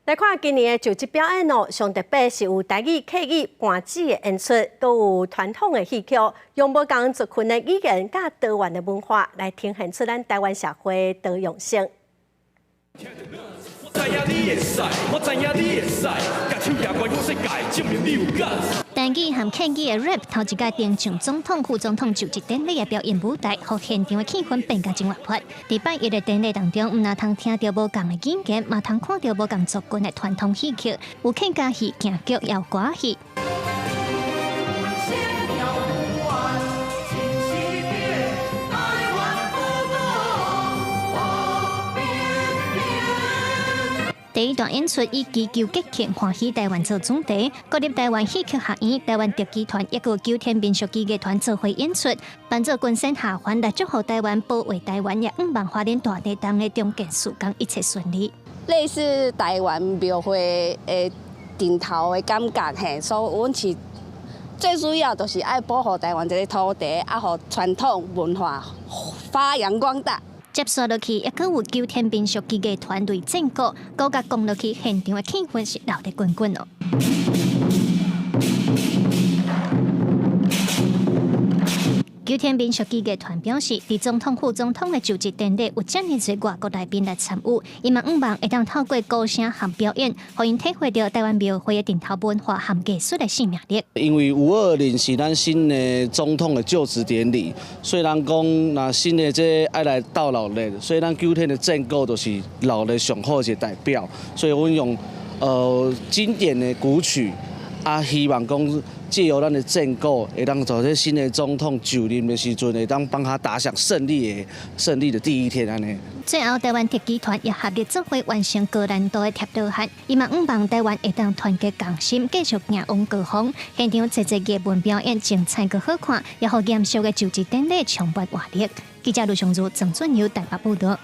來看今年的就職表演哦，上特別是有台語、客語、盤子的演出，閣有傳統的戲曲，用無仝族群的語言佮多元的文化來呈現出咱台灣社會多樣性。我知影你會使，我知影你會使，共手舉懸看世界，證明你有 guts。台語和客語的 rap 頭一擺登上總統、副總統就職典禮的表演舞台，予現場的氣氛變甲真活潑。佇拜一的典禮當中，毋但通聽著無仝的語言，嘛通看著無仝族群的傳統戲曲，有客家戲、京劇、也有歌戲。第一段演出以祈求吉慶歡喜台灣做主題，國立台灣戲曲學院、台灣特技團以及九天民俗藝藝團做伙演出，扮做軍神下凡來祝福台灣、保衛台灣，也向望花蓮大地震的重建事工一切順利。類似台灣廟會的陣頭的感覺嘿，所以阮是最主要就是愛保護台灣這个土地，啊，予傳統文化發揚光大。接紲落去，抑閣有九天民俗藝藝團隊戰鼓，閣共講落去，現場的氣氛是鬧熱滾滾哦。九天民俗藝藝團表示，佇總統、副總統的就職典禮有遮爾濟外國來賓來參與，伊嘛向望會當透過歌聲和表演，予𪜶體會著台灣廟會的陣頭文化和藝術的生命力。因為520是咱新的總統的就職典禮，所以人講若新的這愛來鬥熱鬧，所以咱九天的戰鼓就是熱鬧上好一個代表，所以阮用經典的古曲，啊，希望講藉由咱的戰鼓，會當做這新的總統就任的時陣，會當幫他打響勝利的第一天按呢。最後，台灣特技團也合力做伙完成高難度的疊羅漢，伊嘛向望台灣會當團結共心，繼續行往高峰。現場濟濟藝文表演精彩閣好看，也予嚴肅的就職典禮充滿活力。記者盧尚如、鄭俊友台北報道。